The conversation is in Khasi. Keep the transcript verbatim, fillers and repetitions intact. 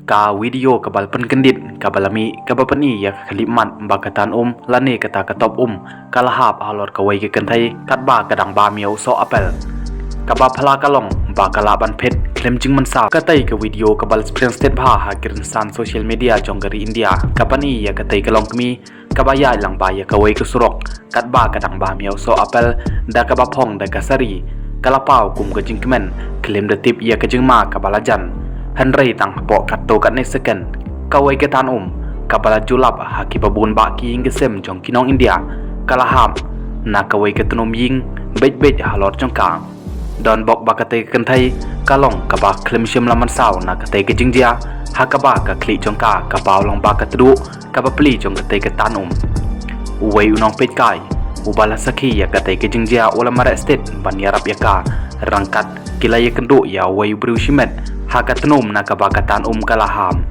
Ka video kaba la pynkyndit kaba la mih kaba pyni ïa ka khyllipmat ba ka tan um lane kata ka top um ka la hap halor kawei ka kynthei katba ka dang bam ïa u soh apel. Kaba phylla ka long ba ka lah ban phet khlem jingmynsaw. Katei ka video kaba la spread stet bha ha ki rynsan social media jong ka ri India ka pyni ïa katei ka longkmie kaba ïaid lyngba ïa kawei ka surok katba ka dang bam ïa u soh apel da kaba phong da ka sari, ka la paw kum ka jingkmen khlem da tip ïa ka jingma kaba la jan. Hynrei tang hapoh katto katne second kawei ka tan um kaba la ju lap ha kiba bun bah ki ïing ki sem jong ki nong India ka la hap na kawei ka tnum ïing beit beit halor jong ka. Donbok ba katei ka kynthei ka long kaba khlem shym la mynsaw na katei ka jingjia ha kaba ka khlieh jong ka ka paw lyngba ka tduh kaba plie jong katei ka tan um. Uwei u nongpeitkai uba la sakhi ïa katei ka jingjia u la mareh stet ban ïarap ïa ka ryngkat ki la ïakynduh ïa uwei u briew shimet ha ka tnum na kaba ka tan um ka la ham.